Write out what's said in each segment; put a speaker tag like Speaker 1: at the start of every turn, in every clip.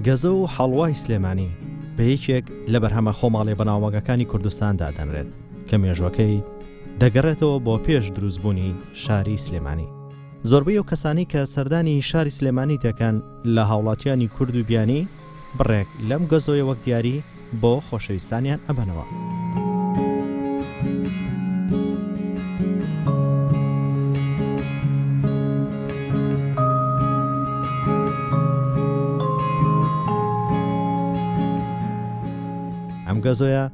Speaker 1: گەزۆ و حەڵوای سلێمانی بە یەکێک لە بەرهەمە خۆماڵیە بەناوبانگەکانی کوردستان دادەنرێت کە مێژووەکەی دەگەڕێتەوە بۆ پێش دروستبوونی شاری سلێمانی. زۆربەی ئەو کەسانەی کە سەردانی شاری سلێمانی دەکەن لە هاوڵاتیانی کورد و بیانی بڕێک لەم گەزۆیە وەک دیاری بۆ خۆشەویستانیان ئەبەنەوە. ئەم گەزۆیە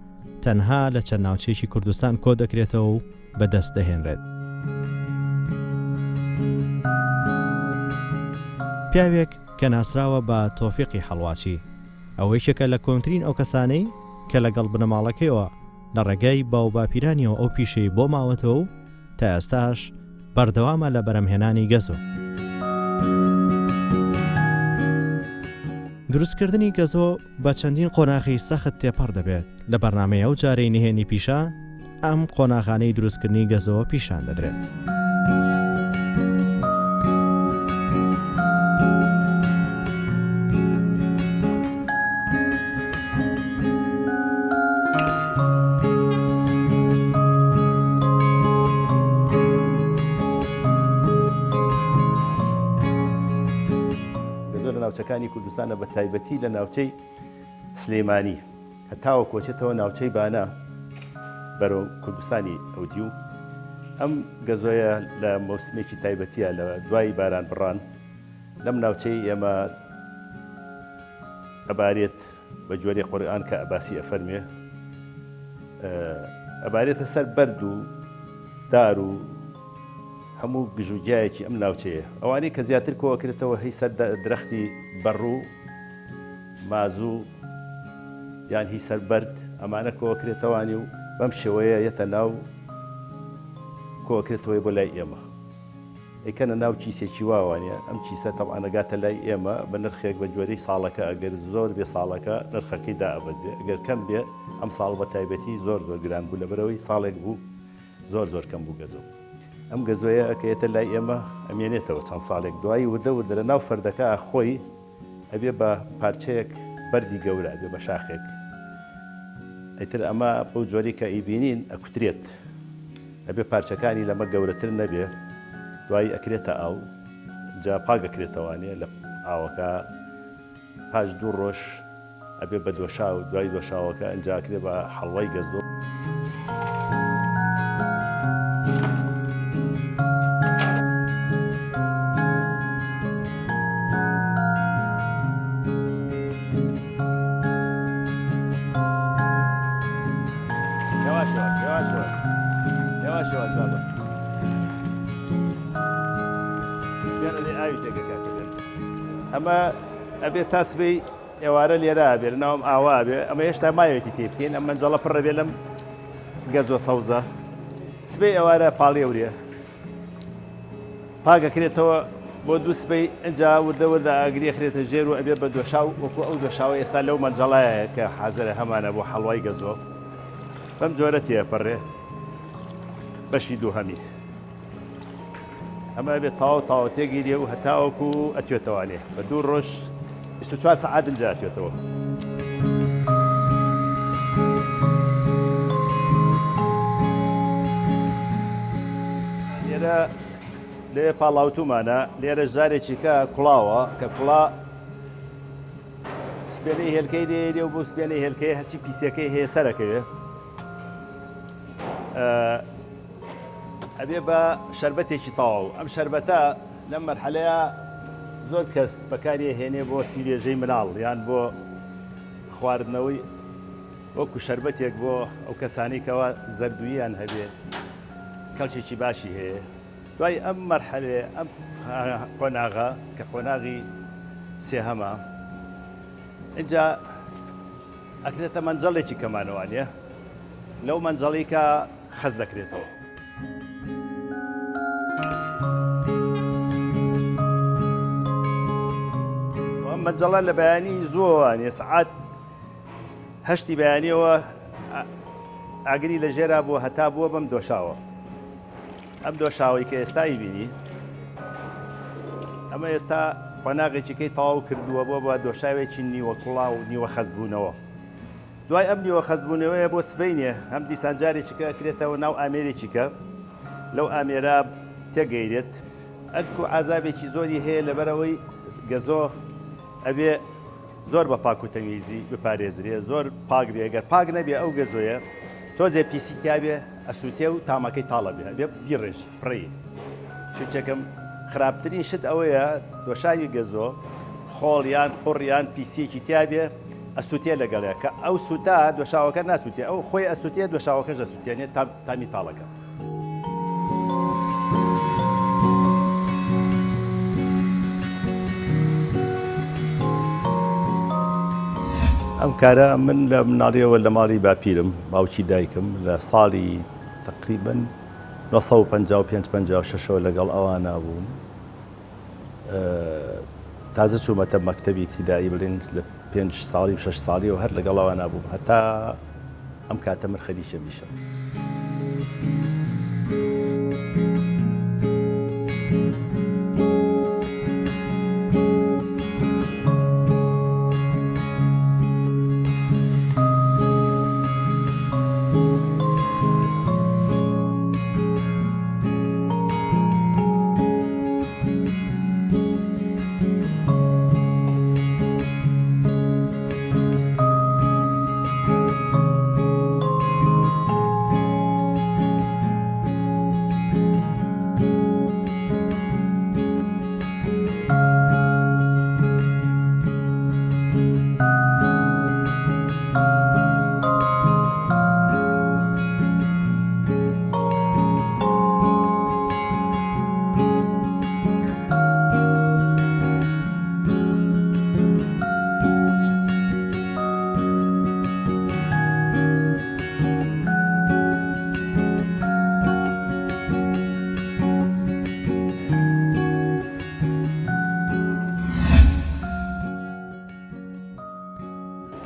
Speaker 1: تەنها لە چەند ناوچەیەکی کوردستان کۆدەکرێتەوە و بەدەست دەهێنرێت. پیاوێک کە ناسراوە بە تۆفیقی حەڵواچی، ئەو یەکێکە لە کۆنترین ئەو کەسانەی کە لەگەڵ بنەماڵەکەیەوە لە ڕێگای باوباپیرانیەوە ئەو پیشەی بۆ ماوەتەوە و تا ئێستاش بەردەوامە لە بەرەمهێنانی گەزۆ. دروستکردنی گەزۆ بە چەندین قۆناغی سەخت تێپەڕ دەبێت، لە بەرنامەی ئەو جارەی نهێنی پیشە ئەم قۆناغانەی دروستکردنی گەزۆ پیشان دەدرێت.
Speaker 2: گەزۆ لە ناوچەکانی کوردستانە بە تایبەتی لە ناوچەی سلێمانی هەتاوەکو ئەچێتەوە ناوچەی بانە بەرەو کوردستانی ئەودیو. ئەم گەزۆیە لە مەوسمێکی تایبەتیە لە دوای باران بڕان لەم ناوچەی ئێمە ئەبارێت بە جۆرێ قورئان کە ئەباسی ئەفەرمێ ئەبارێتە سەر بەرد و دار و هەموو گژوگیایەکی ئەم ناوچەیە. ئەوانەی کە زیاتر کۆئەکرێتەوە هی سەر درەختی بەڕوو، مازوو یان هی سەر بەرد ئەمانە کۆئەکرێتەوانی و بەم شێوەیە یەتە ناو کۆئەکرێتەوەی بۆ لای ئێمە ئەیکەنە ناو کیسێکی واوانە ئەم کیسە تەبعەن ئەگاتە لای ئێمە بە نرخێک بە گوێرەی ساڵەکە ئەگەر زۆر بێ ساڵەکە نرخەکەی دائەبەزێ ئەگەر کەم بێ ئەم ساڵ بە تایبەتی زۆر زۆر گران بوو لەبەرئەوەی ساڵێک بوو زۆر زۆر کەم بوو گەزۆ. ئەم گەزۆیە کە یەتە لای ئێمە ئەمێنێتەوە چەند ساڵێک دوایی وردە وردە لە ناو فەردەکە خۆی ئەبێ بە پارچەیەک بەردی گەورە ئەبێ بە شاخێک ئیتر ئەمە بەو جۆری کە ئیبینین ئەکوترێت ئەبێ پارچەکانی لەمە گەورەتر نەبێ دوایی ئەکرێتە ئاو جا پاک ئەکرێتەوانێ لە ئاوەکە پاش دوو ڕۆژ ئەبێ بە دۆشاو، دوای دۆشاوەکە ئنجا ئەکرێ بە حەڵوای گەزۆ. هێواش هێواش هێواش هێواش هێواش هێواش بابە بێنە لێ ئاوی تێکە کاکە بێن ئەمە ئەبێ تا سبەی ئێوارە لێرە ئەبێ لە ناوم ئاوا ئەبێ ئەمە هێشتا ماوێتی تێ بکەین ئەم مەنجەڵە پڕە بێ لەم گەزۆ سەوزە سبەی ئێوارە پاڵێورێ پاگەکرێتەوە بۆ دوو سبەی ئەجا وردە وردە ئاگری خرێتە ژێر و ئەبێ بە دۆشاو وەکو ئەو دۆشاوە ئێستا لەو مەنجەڵایە کە حازرە هەمانە بۆ حەڵوای گەزۆ بەم جۆرە تێپەڕێ بەشی دووهەمی ئەمە ئەبێت تەواو تەواو تێگیرێ و هەتاوەکو ئەتوێتەوانێ بە دوو ڕۆژ 24 سەعات ئینجا ئەتوێتەوە. لێرە لێ پاڵاوتومانە لێرە جارێکی کە کوڵاوە کە کوڵا سپێنەی هێلکەی لێ و بۆ سپێنەی هێلکەی هەرچی پیسەکەی هەیە سەرەکەوێ ئەبێ بە شەربەتێکی تەواو ئەم شەربەتە لەم مەرحەلەیە زۆر کەس بەکاری ئەهێنێ بۆ سیرێژەی مناڵ یان بۆ خواردنەوەی وەکو شەربەتێک بۆ ئەو کەسانی کەوا زەردوویان هەبێ کەڵکێکی باشی هەیە دوای ئەم مەرحەلێ ئەم قۆناغە کە قۆناغی سێهەمە اینجا ئەکرێتە مەنجەڵێکی کەمانەوانە لەو مەنجەڵی کە خەست دەکرێتەوە. ئەم مەنجەڵە لە بەیانی زووەوە نیە سەعات هەشتی بەیانیەوە ئاگری لە ژێرا بووە هەتا بووە بەم دۆشاوە ئەم دۆشاوەی کە ئێستای بینی ئەمە ئێستا قۆناغێکی کەی تەواو کردووە بۆ بە دۆشاوێکی نیوە کوڵاو و نیوە خەستبوونەوە. دوای ئەم نیوە خەستبوونەوەیە بۆ سبەینێ هەم دیسان جارێکی کە ئەکرێتەوە ناو ئامێرێکی کە لەو ئامێرە تێگەیرێت. ئەرک و عەزابێکی زۆری هەیە لەبەرئەوەی گەزۆ ئەبێ زۆر بە پاک و تەمیزی بپارێزرێ زۆر پاک بێ گەر پاک نەبێ ئەو گەزۆیە تۆزێ پیسی تیابێ ئەسووتێ و تامەکەی تاڵە بێ ئەبێ بیڕێژی فڕێی چونچەکەم خراپترین شت ئەوەیە دۆشاوی گەزۆ خۆڵ یان قوڕ یان پیسیەکی تیابێ ئەسووتێ لەگەڵێ کە ئەو سووتا دۆشاوەکە ناسووتێ ئەو خۆی ئەسووتێ دۆشاوەکەش ئەسووتێنێ تامی تاڵەکە. ئەم کارە من لە مناڵیەوە لە ماڵی باپیرم باوکی دایکم لە ساڵی تقریبا 955 56 ەوە لەگەڵ ئەوانە بووم تازە چوومەتە مەکتەبی ئیبتیدائی بڵێن لە پێنج ساڵی و شەش ساڵیەوە هەر لەگەڵ ئەوانە بووم هەتا ئەم کاتە من خەریکی ئەم ئیشەم.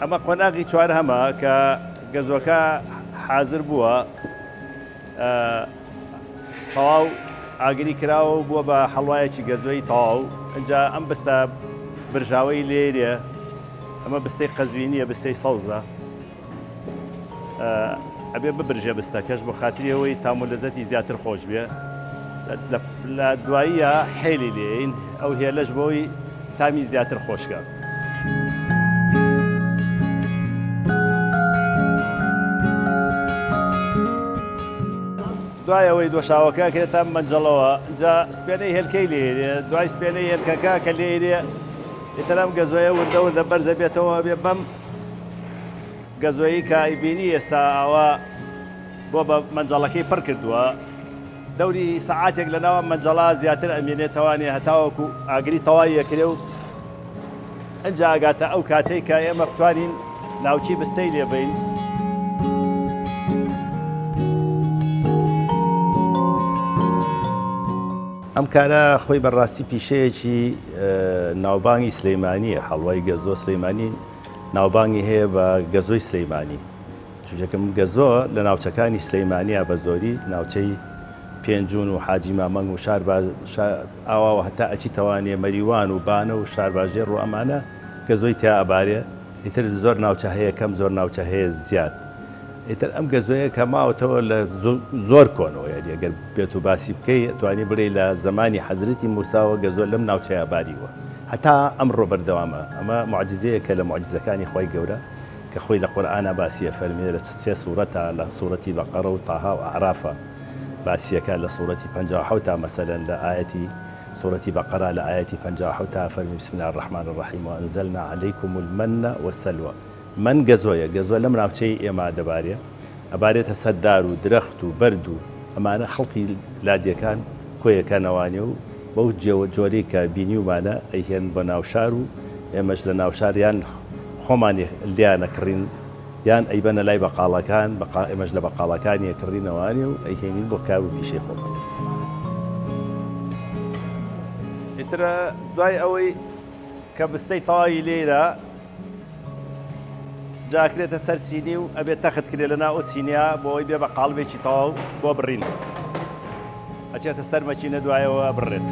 Speaker 2: ئەمە قۆناغی چوارهەمە کە گەزۆکە حازر بووە تەواو ئاگری کراوە و بووە بە حەڵوایەکی گەزۆی تەواو ئەجا ئەم بستە برژاوەی لێرێ ئەمە بستەی قەزوینیە بستەی سەوزە ئەبێ ببرژێ بستەکەش بۆ خاتری ئەوەی تام و لەزەتی زیاتر خۆش بێ لە دواییە حێلی لێین ئەو هێلەش بۆی تامی زیاتر خۆشکە. دوای ئەوەی دۆشاوەکە کرێتە مەنجەڵەوە جا سپێنەی هێلکەی لێرێ دوای سپێنەی هێلکەکە کە لێرێ ئیتر ئەم گەزۆیە وردە وردە بەرزە بێتەوە بێ بەم گەزۆیی کە ئەیبینی ئێستا ئاوا بۆ بە مەنجەڵەکەی پڕ کردووە دەوری سەعاتێک لە ناو ئەم مەنجەڵا زیاتر ئەمێنێتەوانێ هەتاوەکو ئاگری تەواوی ئەکرێ و ئنجا ئەگاتە ئەو کاتەی کە ئێمە بتوانین ناوکی بستەی لێ بەین. ئەم کارە خۆی بە ڕاستی پیشەیەکی ناوبانگی سلیمانییە، حەڵوای گەزۆ سلیمانی ناوبانگی هەیە بە گەزۆی سلیمانی، چونکە گەزۆ لە ناوچەکانی سلیمانییە بە زۆری ناوچەی پێنجوون و حاجی مامەنگ و شار ئاوا و هەتا ئەچیتەوانێ مەریوان و بانە و شارباژێڕ و ئەمانە گەزۆی تیا ئەبارێ، ئیتر زۆر ناوچە هەیە کەم زۆر ناوچە هەیە زیاد ئیتر ئەم گەزۆیە کە ماوەتەوە لە زۆر کۆنەوە یاری ئەگەر بێت و باسی بکەی ئەتوانی بڵێ لە زەمانی حەزرەتی موساوە گەزۆ لەم ناوچەیە باریوە هەتا ئەمڕۆ بەردەوامە ئەمە موعجیزەیەکە لە موعجیزەکانی خوای گەورە کە خۆی لە قورئانا باسی ئەفەرمێ لە سێ سوڕەتا لە سوڕەتی بەقەڕە و تاها و ئەعرافا باسیەکا لە سوڕەتی 57 تا مەسەلەن لە ئایەتی سوڕەتی بەقەرە لە ئایەتی 57 تا فەرمی بسم اللە الرحمن الرحیم وانزلنا علیکم المن والسلوی مەن گەزۆیە گەزۆ لەم ناوچەی ئێمە دەبارێ ئەبارێتە سەر دار و درەخت و بەرد و ئەمانە خەڵکی لادێکان کۆیەکەنەوانێ و بەو جۆرەی کە بینیومانە ئەیهێنن بۆ ناو شار و ئێمەش لە ناو شار یان خۆمان لێیان ئەکڕین یان ئەیبەنە لای بەقاڵەکان ئێمەش لە بەقاڵەکانی ئەکڕینەوانێ و ئەیهێنین بۆ کار و پیشەی خۆمان. ئیتر دوای ئەوەی کە بستەی تەواوی لێیرا جا ئەکرێتە سەر سینی و ئەبێت تەخت کرێ لە ناو ئەو سینیا بۆ ئەوەی بێ بە قاڵبێکی تەواو بۆ بڕین ئەچێتە سەر مەکینە دوایەوە بڕێت.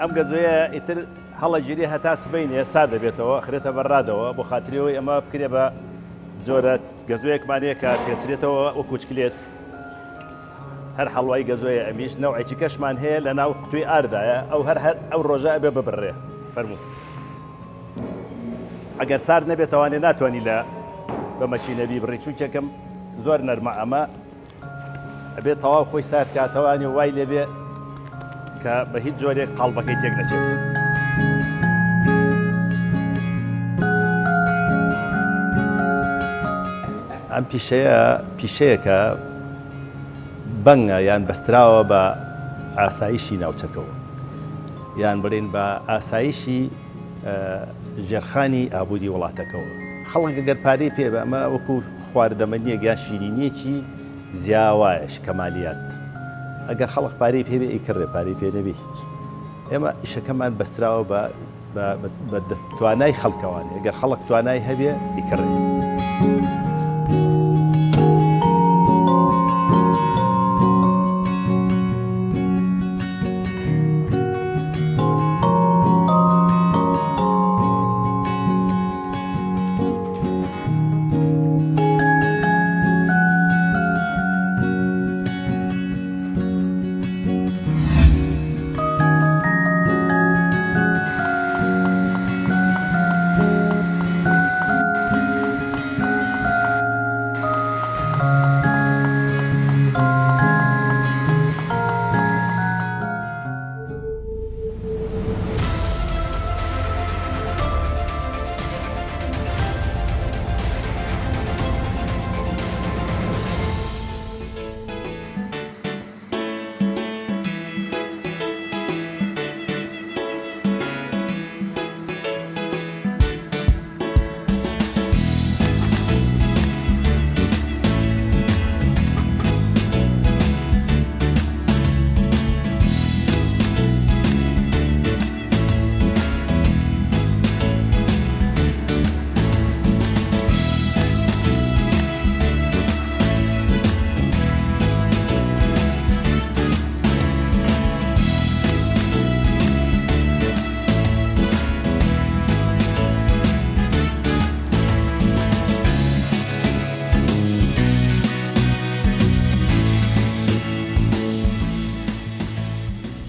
Speaker 2: ئەم گەزۆیە ئیتر هەڵەگیرێ هەتا سبەینێ سارد دەبێتەوە، ئەخرێتە بەر ڕادەوە بۆ خاتری ئەوەی ئەمە بکرێ بە جۆرە گەزۆیەکمان هەیە کە پێچرێتەوە وەکو چکلێت هەر حەڵوای گەزۆیە ئەمیش نەوعێکی کەشمان هەیە لە ناو قوتوی ئاردایە ئەو هەر هەر ئەو ڕۆژە ئەبێ ببڕێ فەرموو ئەگەر سارد نەبێتەوانێ ناتوانانی لە بە مەکینە بیبڕی چونکێکم زۆر نەرمە ئەمە ئەبێت تەواو خۆی سارد کاتەوانی و وای لێبێ کە بە هیچ جۆرێک قاڵبەکەی تێک نەچێت. ئەم پیشەیە پیشەیەکە بەنگە یان بەستراوە بە ئاسایشی ناوچەکەوە یان بڵێین بە ئاسایشی ژێرخانی ئابووری وڵاتەکەوە. خەڵک گەر پارەی پێ بە ئەمە وەکو خواردەمەنیەک یان شیرینیەکی زیا وایە کەمالیات ئەگەر خەڵک پارەی پێ بێ ئەیکڕێ پارەی پێ نەبێ هیچ ئێمە ئیشەکەمان بەستراوە بە بە توانای خەڵکەوانێ گەر خەڵک توانای هەبێ ئیکڕێ.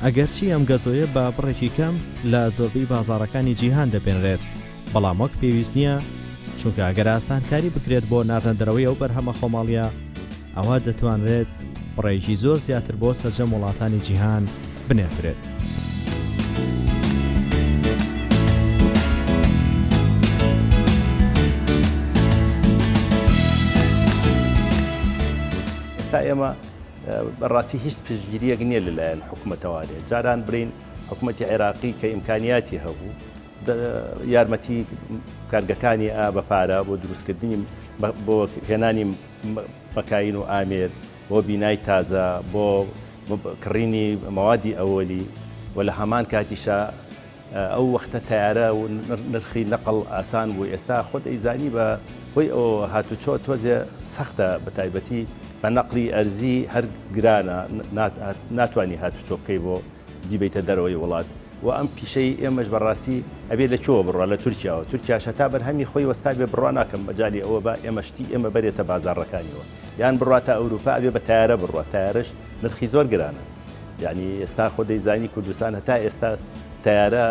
Speaker 1: ئەگەرچی ئەم گەزۆیە بە بڕێکی کەم لە زۆربەی بازاڕەکانی جیهان دەبێنرێت، بەڵام وەک پێویست نییە، چونکە ئەگەر ئاسانکاری بکرێت بۆ ناردنەدەرەوەی ئەو بەرهەمە خۆماڵییە، ئەوا دەتوانرێت بڕێکی زۆر زیاتر بۆ سەرجەم وڵاتانی جیهان بنێردرێت.
Speaker 2: ئێستا ئێمە بەڕاستی هیچ پشتگیریەک نییە لەلایەن حکومەتەوانێ جاران برین حکومەتی عێراقی کە ئیمکانیاتی هەبوو یارمەتی کارگەکانی ئا بە پارە بۆ دروستکردنی بۆ هێنانی مەکاین و ئامێر بۆ بینای تازە بۆ کڕینی مەوادی ئەوەلی و لە هەمان کاتیشا ئەو وەختە تەیارە و نرخی نەقڵ ئاسان بوو ئێستا خۆت ئەیزانی بە هۆی ئەوەوە هاتوچۆ تۆزێ سەختە بە تایبەتی بە نەقڵی ئەرزی هەر گرانە ناتوانی هاتوچۆ بکەی بۆ بیبەیتە دەرەوەی وڵات و ئەم پیشەی ئێمەش بە ڕاستی ئەبێ لە کوێوە بڕوا لە تورکیاوە تورکیاش هەتا بەرهەمی خۆی وەستا بێ بڕوا ناکەم مەجالی ئەوە با ئێمە شتی ئێمە بەرێتە بازاڕەکانیەوە یان بڕواتە ئەوروپا ئەبێ بە تەیارە بڕوا تەیارەش نرخی زۆر گرانە یانی ئێستا خۆ دەیزانی کوردستان هەتا ئێستا تەیارە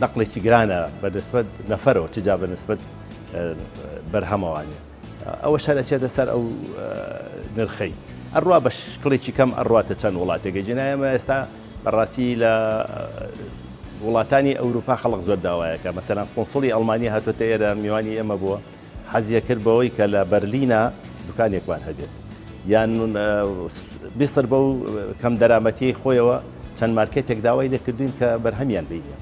Speaker 2: نەقلێکی گرانە بە نسبەت نەفەرەوە چ جا بە نسبەت بەرهەمەوانێ ئەوە شەر ئەچێتە سەر ئەو نرخەی ئەڕوا بە شکڵێکی کەم ئەڕواتە چەند وڵاتێکە جنایەمە ئێستا بەڕاستی لە وڵاتانی ئەوروپا خەڵک زۆر داوایەکە مەسەلەن قونسڵی ئەڵمانی هاتۆتە ئێرە میوانی ئێمە بووە حەزی کرد بەوەی کە لە بەرلینا دوکانێکمان هەبێت یان میسر بەو کەم دەرامەتیەی خۆیەوە چەند مارکێتێک داوای لێکردوین کە بەرهەمیان بینێ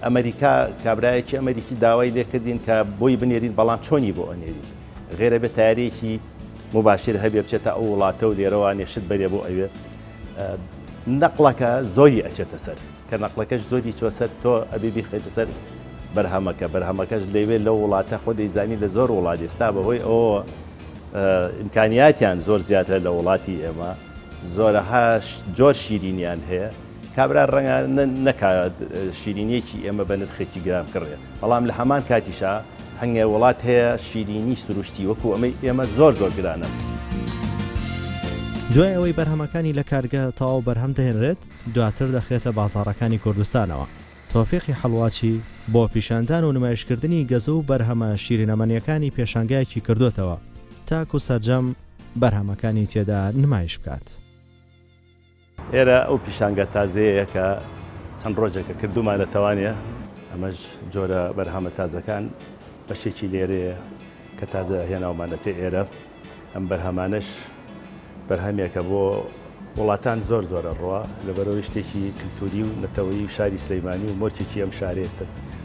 Speaker 2: ئەمریکا کابرایەکی ئەمریکی داوای لێکردین کە بۆی بنێرین بەڵام چۆنی بۆ ئەنێرین غێرە بێت تارێکی مباشر هەبێ بچێتە ئەو وڵاتە و لێرەوانێ شت بەرێ بۆ ئەوێ نەقڵەکە زۆری ئەچێتە سەر کە نەقڵەکەش زۆری چوە سەر تۆ ئەبێ بیخەیتە سەر بەرهەمەکە بەرهەمەکەش لەوێ لەو وڵاتە خۆ دەیزانی لە زۆر وڵات ئێستا بەهۆی ئەوەوە ئیمکانیاتیان زۆر زیاترە لە وڵاتی ئێمە زۆرەها جۆر شیرینیان هەیە. کابرا ڕەنگە نەکا شیرینیەکی ئێمە بە نرخێکی گران بکڕێ، بەڵام لە هەمان کاتیشا هەنگێ وڵات هەیە شیرینی سروشتی وەکو ئەمەی ئێمە زۆر زۆر گرانە.
Speaker 1: دوای ئەوەی بەرهەمەکانی لە کارگە تەواو بەرهەم دەهێنرێت، دواتر دەخرێتە بازاڕەکانی کوردستانەوە. تۆفیقی حەڵواچی بۆ پیشاندان و نمایشکردنی گەزۆ و بەرهەمە شیرینەمەنییەکانی پێشانگایەکی کردۆتەوە تاکو سەرجەم بەرهەمەکانی تێدا نمایش بکات.
Speaker 2: ئێرە ئەو پیشانگا تازەیەیە کە چەند ڕۆژێکە کردوومانەتەوانێ، ئەمەش جۆرە بەرهەمە تازەکان بەشێکی لێرەیە کە تازە هێناومانەتە ئێرە. ئەم بەرهەمانەش بەرهەمێکە بۆ وڵاتان زۆر زۆر ئەڕوا، لەبەرئەوەی شتێکی کلتوری و نەتەوەیی و شاری سلیمانی و مۆرکێکی ئەم شارەیە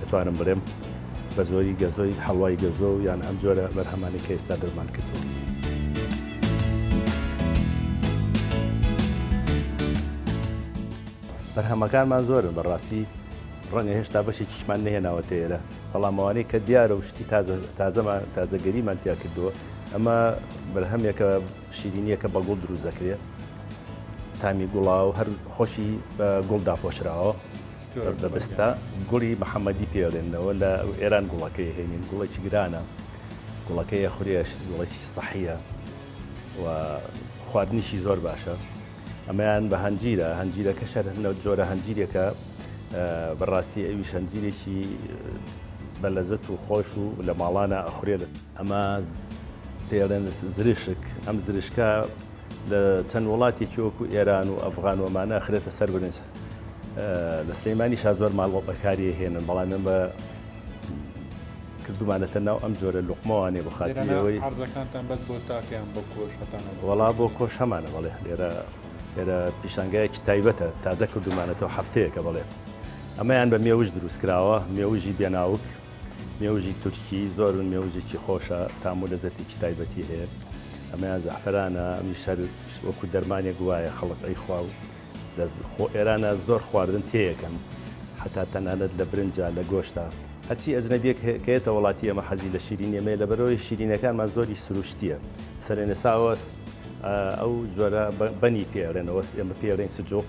Speaker 2: دەتوانم بڵێم بە زۆری گەزۆی حەڵوای گەزۆ و یان ئەم جۆرە بەرهەمانەی کە ئێستا دەرمان کردووە. بەرهەمەکانمان زۆرن بەڕاستی ڕەنگە هێشتا بەشێکیشمان نەهێناوەتە ئێرە، بەڵام ئەوانەی کە دیارە و شتی تازە تازەمان تازەگەریمان تیا کردووە ئەمە بەرهەمێکە شیرینیەکە بە گوڵ دروست دەکرێت تامی گوڵا و هەر خۆشی بە گوڵ داپۆشراوە بە بستە گوڵی محەممەدی پێڵێنەوە لە ئێران گوڵەکەی هێنین گوڵێکی گرانە گوڵەکەی ئەخورێش گوڵێکی سەحیە و خواردنیشی زۆر باشە ئەمەیان بە هەنجیرە، هەنجیرەکەش هەر جۆرە هەنجیرێکە بەڕاستی ئەویش هەنجیرێکی بە لەزەت و خۆش و لە ماڵانە ئەخورێ. ئەمە پێڵێن زریشک، ئەم زریشکە لە چەند وڵاتێکی وەکو ئێران و ئەفغان و ئەمانە ئەخرێتە سەر برنج. لە سلەیمانیشا زۆر ماڵ بەکاری هێنن، بەڵام ئێمە کردومانەتە ناو ئەم جۆرە لوقمەوانێ بۆ خاتری ئەوەی.
Speaker 3: لێرانە عەرزەکانتان بەس بۆ تاکە یان بۆ کۆش هەتانە بۆ
Speaker 2: وەڵا بۆ کۆش هەمانە بەڵێ لێرە لێرە پیشانگایەکی تایبەتە تازە کردومانەتەوە هەفتەیەکە بەڵێ ئەمەیان بە مێوژ دروست کراوە مێوژی بێناوک مێوژی تورکی زۆرن مێوژێکی خۆشە تام و لەزەتێکی تایبەتی هەیە ئەمەیان زەعفەرانە ئەمیش هەر وەکو دەرمانێک وایە خەڵک ئەیخوا و لە خۆ ئێرانە زۆر خواردن تێیەکەن حەتا تەنانەت لە برنجا لە گۆشتا هەرچی ئەجنەبیەک کە یەتە وڵاتی ئێمە حەزی لە شیرینی ئێمەیە لەبەرئەوەی شیرینەکانمان زۆری سروشتیە سەرێنێساوە ئەو جۆرە بەنی پێ ئەڵێنەوە ئێمە پێ ئەڵێن سجوق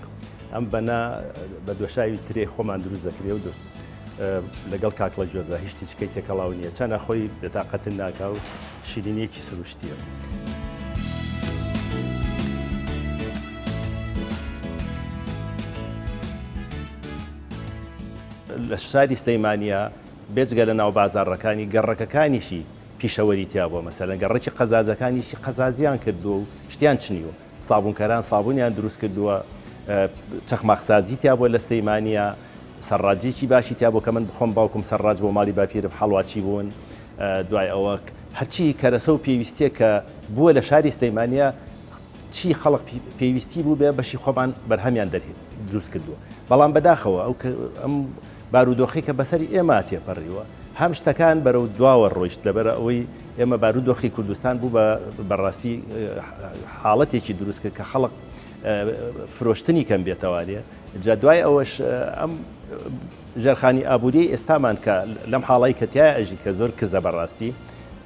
Speaker 2: ئەم بەنە بە دۆشاوی ترێ خۆمان دروست دەکرێ و لەگەڵ کاکڵە گوێزە هیچ تیچکەی تێکەڵاو نییە چەنە خۆی بێتاقەتن ناکا و شیرینیەکی سروشتیە. لە شاری سلەیمانیە بێجگە لە ناو بازاڕەکانی گەڕەکەکانیشی پیشەوەری تیا بووە مەسەلەن گەڕەکی قەزازەکانیشی قەزازیان کردووە و شتیان چنیوە سابونکەران سابونیان دروست کردووە چەخماخسازی تیا بووە لە سلەیمانیە سەڕاجێکی باشی تیا بووە کە من بخۆم باوکم سەڕاج بۆ ماڵی باپیرم حەڵواچی بوون دوای ئەوە هەرچی کەرەسە و پێویستیە کە بووە لە شاری سلەیمانیە چی خەڵک پێویستی بووبێ بەشی خۆمان بەرهەمیان دروست کردووە بەڵام بەداخەوە ئەو ئەم بارودۆخی کە بەسەری ئێمە تێپەڕیوە هەم شتەکان بەرەو دواوە ڕۆیشت لەبەر ئەوەی ئێمە بارودۆخی کوردستان بوو بە بەڕاستی حاڵەتێکی دروست کرد کە خەڵک فرۆشتنی کەم بێتەوانێ جا دوای ئەوەش ئەم ژێرخانی ئابووریی ئێستامان کە لەم حاڵی کە تیا ئەژی کە زۆر کزە بەڕاستی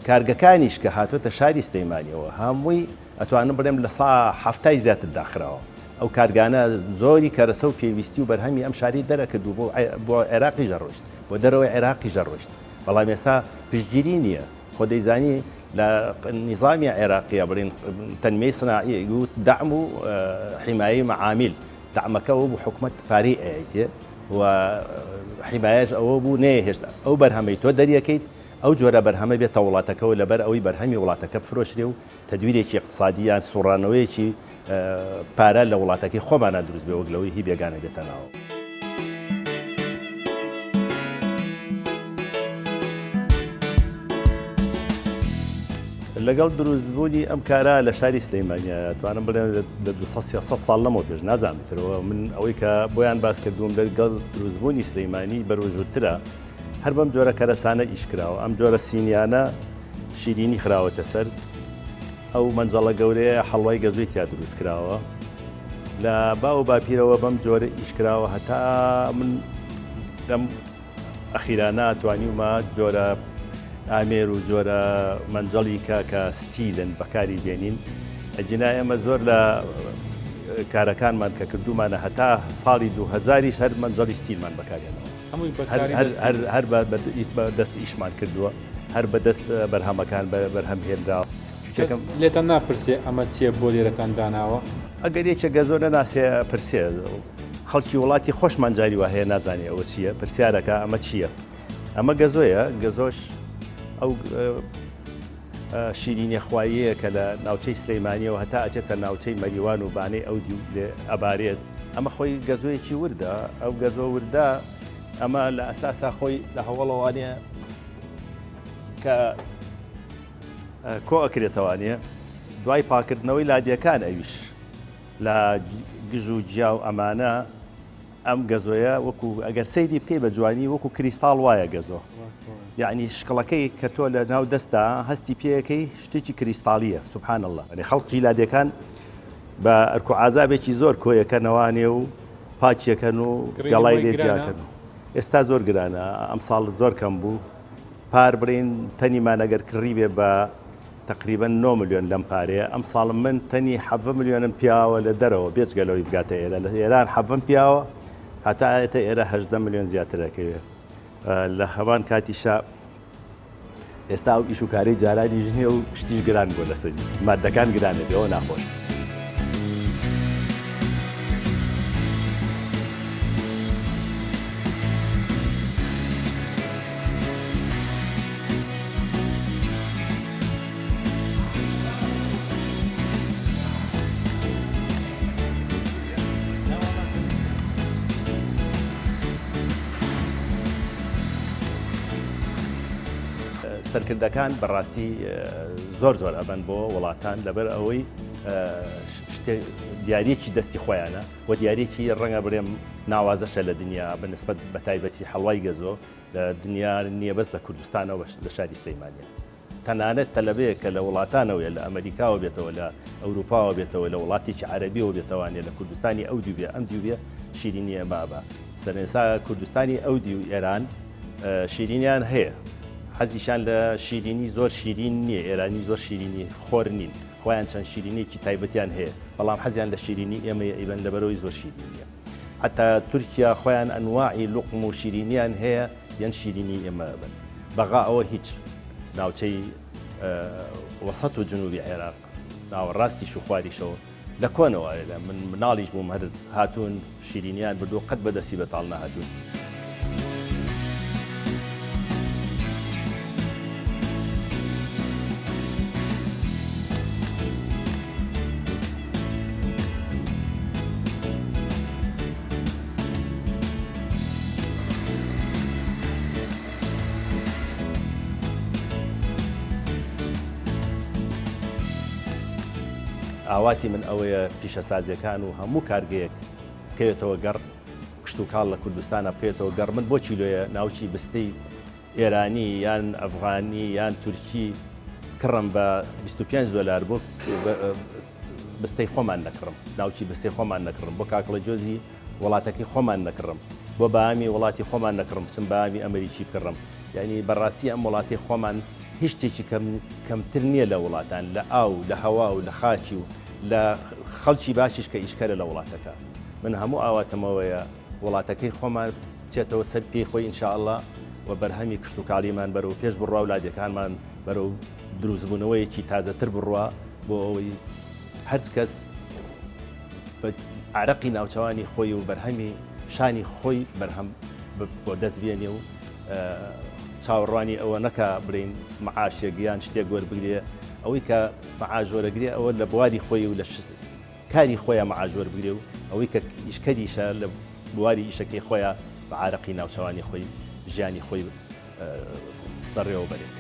Speaker 2: کارگەکانیش کە هاتۆتە شاری سلەیمانیەوە هەمووی ئەتوانم بڵێم لە سا حەفتای زیاتر داخراوە. ئەو کارگانە زۆری کەرەسە و پێویستی و بەرهەمی ئەم شارەی دەرەکرد و بۆ عێراقیش ئەڕۆیشت، بۆ دەرەوەی عێراقیش ئەڕۆیشت. بەڵام ئێستا پشتگیری نییە. خۆ دەیزانی لە نیزامی عێراقییا بڵێین تەنمیەی سناعی ئەیگوت دەعم و حیمایەی مەعامیل، دەعمەکە ئەوە بوو حکومەت پارەی ئەیایتێ و حیمایەش ئەوە بوو نەیەهێشت ئەو بەرهەمەی تۆ دەریەکەیت ئەو جۆرە بەرهەمە بێتە وڵاتەکەوە لەبەر ئەوەی بەرهەمی وڵاتەکە بفرۆشرێ و تەدویرێکی ئیقتسادی یان سوڕانەوەیەکی پارە لە وڵاتەکەی خۆمانا دروست بێ وەک لەوەی هی بێگانە بێتە ناوەوە. لەگەڵ دروستبوونی ئەم کارە لە شاری سلەیمانیا توانم بڵێم لە 200 300 ساڵ لەمەوە پێش نازانم ترەوە من ئەوەی کە بۆیان باس کردووم لەگەڵ دروستبوونی سلەیمانی بەرەوژوورترە هەر بەم جۆرە کەرەسانە ئیش کراوە ئەم جۆرە سینیانە شیرینی خراوەتە سەر ئەو مەنجەڵە گەورەیە حەڵوای گەزۆی تیا دروست کراوە لە باو و باپیرەوە بەم جۆرە ئیش کراوە هەتا من لەم ئەخیرانە توانیومە جۆرە ئامێر و جۆرە مەنجەڵی کە کە ستیلن بەکاری بێنین ئەگینا ئێمە زۆر لە. کارەکانمان کە کردوومانە هەتا ساڵی 2000 یش هەر مەنجەڵی ستیلمان بەکارهێناوە.
Speaker 3: هەمووی بە کاری دەستی.
Speaker 2: هەر هەر بە دەست ئیشمان کردووە، هەر بە دەست بەرهەمەکان بەرهەم هێنراوە.
Speaker 3: کەس لێتان ناپرسێ ئەمە چییە بۆ لێرەتان داناوە؟
Speaker 2: ئەگەر یەکێک گەزۆ نەناسێ ئەپرسێ. خەڵکی وڵاتی خۆشمان جاری وا هەیە نازانێ ئەوە چییە، پرسیارەکا ئەمە چییە؟ ئەمە گەزۆیە، گەزۆش ئەو شیرینیە خواییەیە کە لە ناوچەی سلیمانیەوە هەتا ئەچێتە ناوچەی مەریوان و بانەی ئەو دیو لێ ئەبارێت. ئەمە خۆی گەزۆیەکی وردە، ئەو گەزۆ وردە ئەمە لە ئەساسا خۆی لە هەوەڵەوانە کە کۆ ئەکرێتەوانێ دوای پاکردنەوەی لادێکان ئەویش لە گژ و گیا و ئەمانە ئەم گەزۆیە وەکو ئەگەر سەیری بکەی بە جوانی وەکو کریستاڵ وایە گەزۆ یعنی شکڵەکەی کە تۆ لە ناو دەستا هەستی پێەکەی شتێکی کریستاڵیە سبحان اللە یعنی خەڵکی لادێکان بە ئەرک و عازابێکی زۆر کۆیەکەنەوانێ و پاکیەکەن و گەڵای لێ جیاکەن ئێستا زۆر گرانە ئەمساڵ زۆر کەم بوو پار بڵێین تەنیمان ئەگەر کڕیبێ بە تەقریبەن نۆ ملیۆن لەم پارەیە، ئەمساڵ من تەنی حەڤە ملیۆنم پیاوە لە دەرەوە بێجگە لەوەی بگاتە ئێرە، لە ئێران حەڤەم پیاوە هەتا ئایەتە ئێرە 18 ملیۆن زیاتر ئەکەوێ. لە هەمان کاتیشا ئێستا ئەو ئیش و کارەی جارانیش نییە و شتیش گران بووە لەسەری، ماددەکان گرانە بێ ئەوە ناخۆشە. سەرکردەکان بەڕاستی زۆر زۆر ئەبەن بۆ وڵاتان لەبەر ئەوەی دیارێکی دەستی خۆیانە و دیارێکی ڕەنگە بڵێم ناوازەشە لە دنیا بە نسبەت بە تایبەتی حەڵوای گەزۆ لە دنیا نیە بەس لە کوردستانەوە لە شاری سلیمانیە تەنانەت تەلەبەیەک کە لە وڵاتانەوەیە لە ئەمەریکاوە بێتەوە لە ئەوروپاوە بێتەوە لە وڵاتێکی عەرەبیەوە بێتەوانێ لە کوردستانی ئەو دیو بێ ئەم دیو بێ شیرینی ئێمە ئەبا سەرێسا کوردستانی ئەو دیو ئێران شیرینیان هەیە حەزیشان لە شیرینی زۆر شیرین نییە ئێرانی زۆر شیرینی خۆر نین خۆیان چەند شیرینیەکی تایبەتیان هەیە بەڵام حەزیان لە شیرینی ئێمەیە ئیبەن لەبەرەوەی زۆر شیرینیە. حەتا تورکیا خۆیان ئەنواعی لوقم و شیرینیان هەیە یەن شیرینی ئێمە ئەبن بەغا ئەوە هیچ ناوچەی وەسەت و جنوبی عێراق ناوەڕاستیش و خواریشەوە لە کۆنەوە لە من مناڵیش بووم هەر هاتوون شیرینیان بردووە قەت بەدەستی بەتاڵ نەهاتوون. ئاواتی من ئەوەیە پیشەسازیەکان و هەموو کارگەیەک بکەوێتەوە گەڕ، کشتوکاڵ لە کوردستانا بکەوێتەوە گەڕ، من بۆ کیلۆیە ناوکی بستەی ئێرانی یان ئەفغانی یان تورکی کڕم بە 25 دۆلار بۆ بستەی خۆمان نەکڕم، ناوکی بستەی خۆمان نەکڕم، بۆ کاکڵە جۆزی وڵاتەکەی خۆمان نەکڕم، بۆ بەامی وڵاتی خۆمان نەکڕم بچم بەامی ئەمریکی بکڕم، یانی بەڕاستی ئەم وڵاتەی خۆمان هیچ شتێکی کەم کەمتر نییە لە وڵاتان لە ئاو لە هەوا و لە خاکی و لە خەڵکی باشیش کە ئیشکەرە لە وڵاتەکە من هەموو ئاواتمەوەیە وڵاتەکەی خۆمان بچێتەوە سەر پێی خۆی ان شاء اللە و بەرهەمی کشتوکاڵیمان بەرەو پێش بڕوا و لادێکانمان بەرەو دروستبوونەوەیەکی تازەتر بڕوا بۆ ئەوەی هەرچ کەس بە عەرەقی ناوچەوانی خۆی و بەرهەمی شانی خۆی بەرهەم بۆ دەست بێنێ و چاوەڕوانی ئەوە نەکا بڵێین معاشێک یان شتێک وەربگرێ ئەوەی کە معاش وەرەگرێ ئەوە لە بواری خۆی و لە کاری خۆیا معاش وەربگرێ و ئەوەی کە ئیشکەریشە لە بواری ئیشەکەی خۆیا بە عارەقی ناوچەوانی خۆی ژیانی خۆی بەڕێوە بەرێت.